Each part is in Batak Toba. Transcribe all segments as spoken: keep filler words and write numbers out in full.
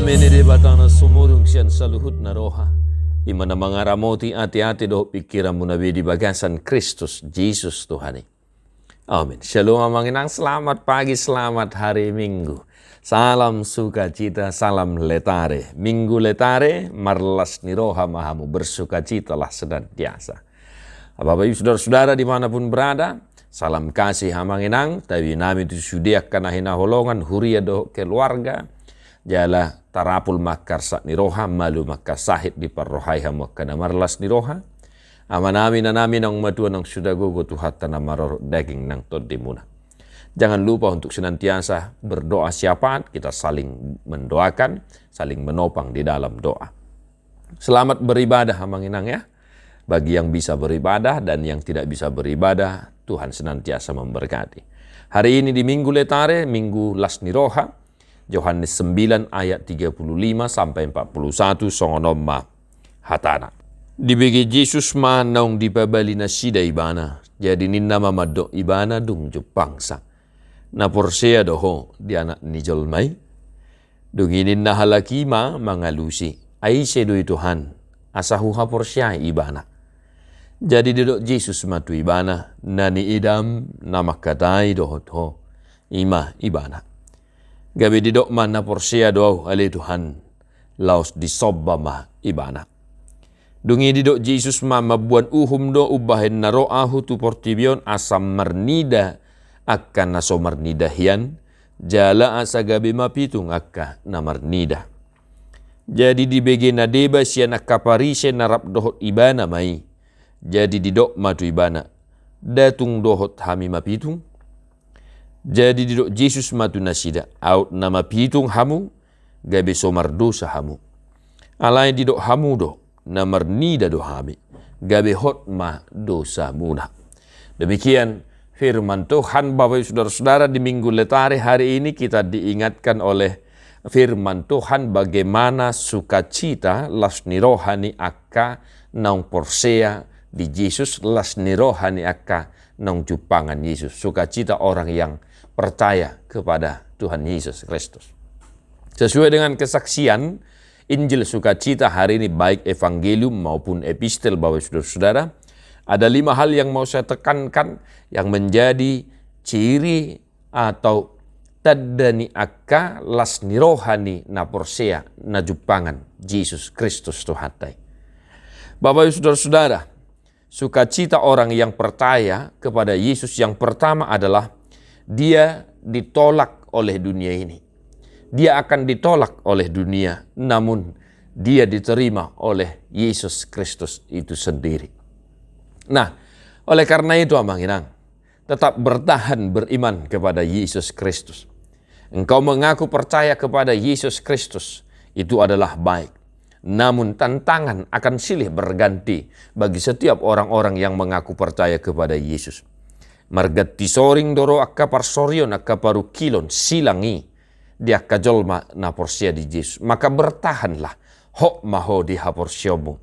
Mene Debata na sumurung sian saluhutna roha, i ma na mangaramoti ateate dohot pingkiranmuna be di bagasan Kristus Jesus Tuhan i. Amin. Shalom amang inang, selamat pagi, selamat hari Minggu. Salam sukacita, salam Letare. Minggu Letare, marlas ni roha ma hamu, bersukacitalah senantiasa. Bapak Ibu Saudara-saudara dimanapun berada, salam kasih amang inang, tabi nami tu sude angka na hinaholongan, huria dohot keluarga, jala tarapul ma angka arsak ni roha, malum angka sahit, diparrohai hamu angka na marlas ni roha. Amanami, inanami, naung matua, naung suda gogo, Tuhanta na marorot daging nang tondimuna. Jangan lupa untuk senantiasa berdoa syafaat, kita saling mendoakan, saling menopang di dalam doa. Selamat beribadah amang inang ya. Bagi yang bisa beribadah dan yang tidak bisa beribadah, Tuhan senantiasa memberkati. Hari ini di Minggu Letare, Minggu Las ni Roha, Yohanes sembilan ayat tiga puluh lima sampai empat puluh satu, songon on ma hatana. Dibege Jesus ma naung dipabali nasida ibana, jadi ninna ma mandok ibana dung jumpangsa: Na porsea do ho di Anak ni jolma i? Dung i ninna halak i ma mangalusi: Ai ise do i Tuhan, asa huhaporseai ibana? Jadi didok Jesus ma tu ibana: Na niidam na mangkatai dohot ho, i ma ibana. Gabe didok ma: Na porsea do ahu ale Tuhan, laos disomba ma ibana. Dung i didok Jesus ma: Mamboan uhum do umbahen na ro ahu tu portibi on, asa marnida angka na so marnida hian, jala asa gabe mapitung angka na marnida. Jadi dibege na deba sian angka Parise na rap dohot ibana ma i. Jadi didok ma tu ibana: Nda tung dohot hami mapitung? Jadi didok Jesus ma tu nasida: Aut na mapitung hamu, gabe so mardosa hamu. Alai didok hamu do: Na marnida do hami, gabe hot ma dosamuna. Demikian firman Tuhan. Bapak Ibu Saudara-saudara, di Minggu Letare hari ini kita diingatkan oleh firman Tuhan bagaimana sukacita las ni roha ni angka naung porsea di Jesus, las ni roha ni angka naung jumpangan Jesus, sukacita orang yang percaya kepada Tuhan Yesus Kristus. Sesuai dengan kesaksian Injil sukacita hari ini, baik evangelium maupun epistel, Bapak Saudara-saudara, ada lima hal yang mau saya tekankan yang menjadi ciri atau tanda ni angka las ni roha ni na porsea na jumpangan Jesus Kristus Tuhanta i. Bapak Ibu Saudara-saudara, sukacita orang yang percaya kepada Yesus yang pertama adalah dia ditolak oleh dunia ini. Dia akan ditolak oleh dunia, namun dia diterima oleh Yesus Kristus itu sendiri. Nah, oleh karena itu amang inang, tetap bertahan beriman kepada Yesus Kristus. Engkau mengaku percaya kepada Yesus Kristus, itu adalah baik. Namun tantangan akan silih berganti bagi setiap orang-orang yang mengaku percaya kepada Yesus. Marganti soring do ro angka parsorion, angka parungkilon, silang i di angka jolma na porsea di Jesus. Maka bertahanlah, hot ma ho di haporseonmu.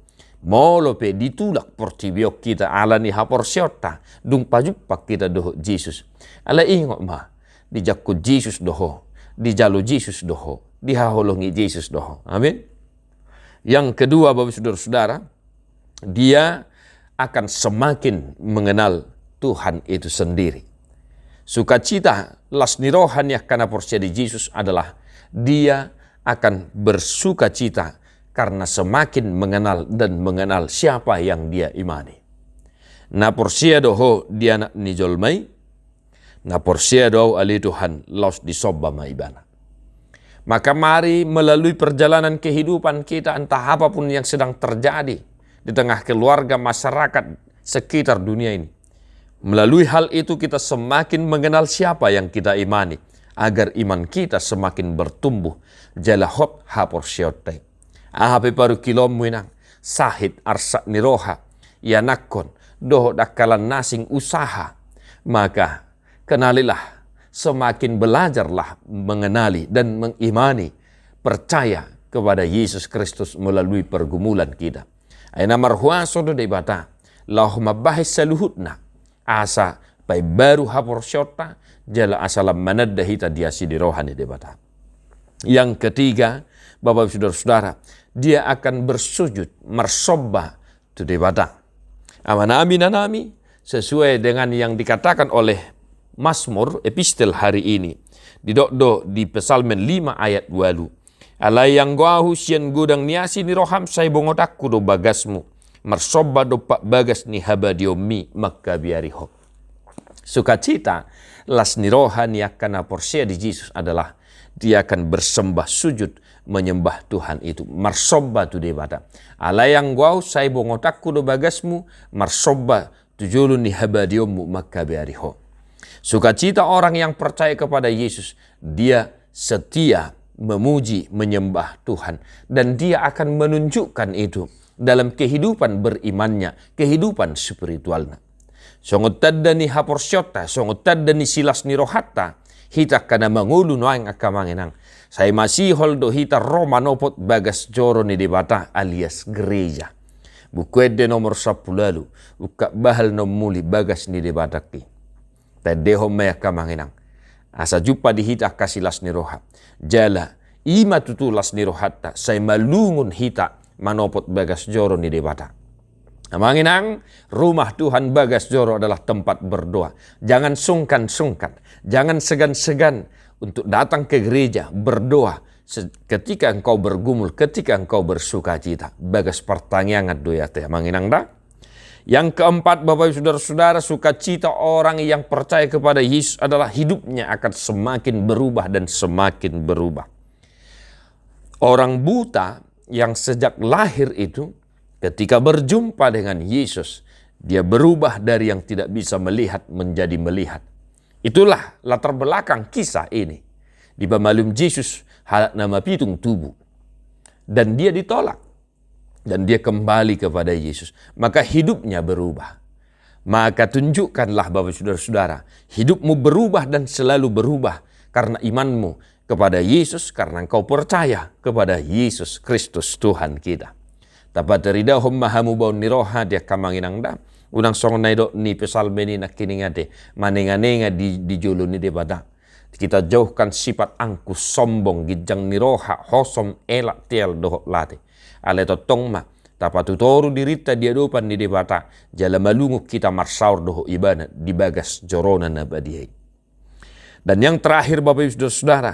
Molo pe ditulak portibi on hita ala ni haporseonta, dung pajumpang hita dohot Jesus. Alai ingot ma, dijangkon Jesus do ho, dijalo Jesus do ho, dihaholongi Jesus do ho. Amin. Yang kedua, Bapak Saudara-saudara, dia akan semakin mengenal Tuhan itu sendiri. Sukacita las ni roha ni angka na porsea di Jesus adalah dia akan bersukacita karena semakin mengenal dan mengenal siapa yang dia imani. Na porsea do ho di Anak ni jolma i, na porsea do ahu ale Tuhan, laos disomba ma ibana. Maka mari melalui perjalanan kehidupan kita, entah apapun yang sedang terjadi di tengah keluarga, masyarakat, sekitar dunia ini, melalui hal itu kita semakin mengenal siapa yang kita imani, agar iman kita semakin bertumbuh, jala hot haporseonta i. Aha pe parungkilonmu inang, sahit, arsak ni roha, ianakhon, dohot angka na asing, usaha, maka kenalilah, semakin belajarlah mengenali dan mengimani, percaya kepada Yesus Kristus melalui pergumulan kita. Ai na marhuaso do Debata laho mambahen saluhutna, asa paimbaru haporseonta, jala asa lam mananda hita di asi ni roha ni Debata. Yang ketiga, Bapak Ibu Saudara-saudara, dia akan bersujud, marsomba tu Debata. Amanami, inanami, sesuai dengan yang dikatakan oleh Mazmur epistel hari ini, didok do di Psalmen lima ayat ualu: Alai anggo ahu sian godang ni asi ni roham, sai bongotanku do bagasmu. Marsomba dompak bagas ni habadionmi mangkabiari ho. Sukacita las ni roha ni angka na porsea di Jesus adalah dia akan bersembah sujud menyembah Tuhan itu, marsomba tu Debata. Alai anggo ahu sai bongotanku do bagasmu, marsomba tu jolo ni habadionmu mangkabiari ho. Sukacita orang yang percaya kepada Yesus, dia setia memuji, menyembah Tuhan. Dan dia akan menunjukkan itu dalam kehidupan berimannya, kehidupan spiritualnya. Songon tanda ni haporseaonta, songon tanda ni silas ni rohanta, hita angka na mangolu nuaeng angka amang inang, sai masihol do hita ro manopot bagas joro ni Debata alias gereja. Buku Ende nomor sampulu ualu, ungkap bahal na ummuli bagas ni Debatangki. Taendehon ma i angka amang inang, asa jumpa di hita angka silas ni roha. Jala i ma tutu las ni rohanta, sai malungun hita manopot bagas joro ni Debata. Amang inang, rumah Tuhan bagas joro adalah tempat berdoa. Jangan sungkan-sungkan, jangan segan-segan untuk datang ke gereja berdoa. Se-, ketika engkau bergumul, ketika engkau bersukacita, bagas partangiangan do i ate, amang inang da. Yang keempat, Bapak Ibu Saudara-saudara, sukacita orang yang percaya kepada Yesus adalah hidupnya akan semakin berubah dan semakin berubah. Orang buta yang sejak lahir itu, ketika berjumpa dengan Yesus, dia berubah dari yang tidak bisa melihat menjadi melihat. Itulah latar belakang kisah ini. Dipamalum Jesus halak na mapitung tubu. Dan dia ditolak. Dan dia kembali kepada Yesus. Maka hidupnya berubah. Maka tunjukkanlah, Bapak Saudara-saudara, hidupmu berubah dan selalu berubah karena imanmu kepada Yesus, karena engkau percaya kepada Yesus Kristus Tuhan kita. Tapataridahon ma hamubaon ni roha di angka amang inang da. Unang songon na nidok ni Psalmen i nangkining ate, manenga-nenga di, di jolo ni Debata. Kita jauhkan sifat angkuh, sombong, ginjang ni roha, hosom, elak, teal dohot late. Alai tongtong ma tapatutoru dirinta di adopan ni Debata, jala malungun hita marsaor dohot Ibana di bagas joro-Na na badia i. Dan yang terakhir, Bapak Ibu Saudara-saudara,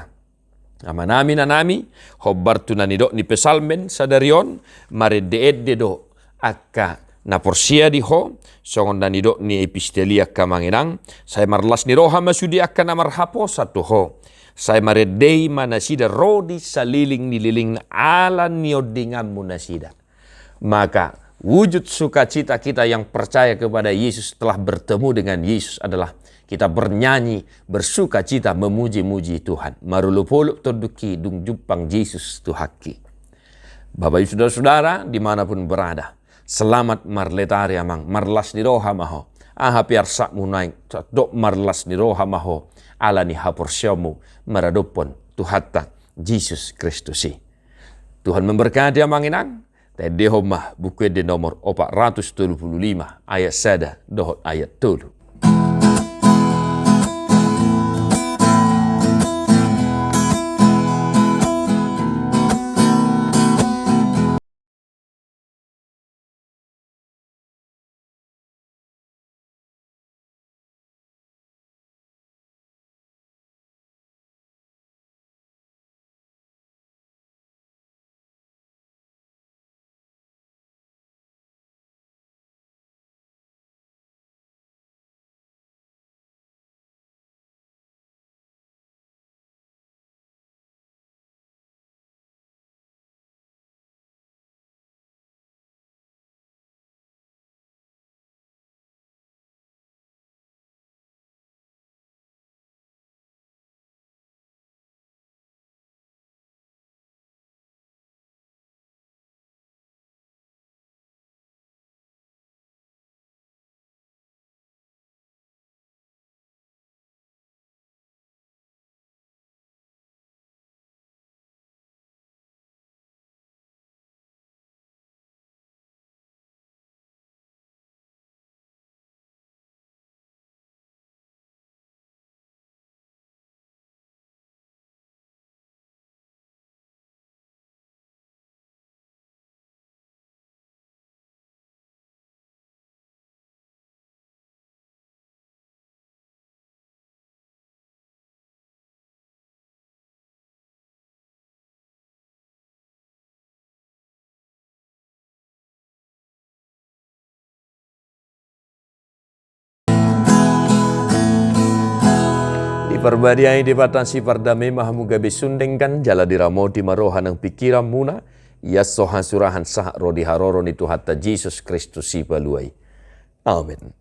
amanami, inanami, hombar tu na nidok ni Psalmen sadari on, marende-ende do angka na porsea di Ho, songon na nidok ni epistel i angka amang inang, sai marlas ni roha ma sude angka na marhaposan tu Ho, sai marendei ma nasida ro di saliling ni lilingna ala niondinganmu nasida. Maka wujud sukacita kita yang percaya kepada Yesus, telah bertemu dengan Yesus, adalah kita bernyanyi, bersukacita, memuji-muji Tuhan. Marolopolop tondungki dung jumpang Jesus Tuhanki. Bapak Ibu Saudara-saudara dimanapun berada, selamat marletari amang, marlas ni roha ma ho. Aha pe arsakmu nuaeng, tondok marlas ni roha ma ho ala ni haporseaonmu maradophon Tuhanta Jesus Kristus i. Tuhan memberkati amang inang. Taendehon ma Buku Ende nomor opat ratus tolu pulu lima, ayat sada dohot ayat tolu. Parbadiai Debata sipardame ma hamu gabe sun denggan, jala diramoti ma roha nang pingkiranmuna, ias so hasurahan sahat ro di haroro ni Tuhanta Jesus Kristus Sipalua i. Amen.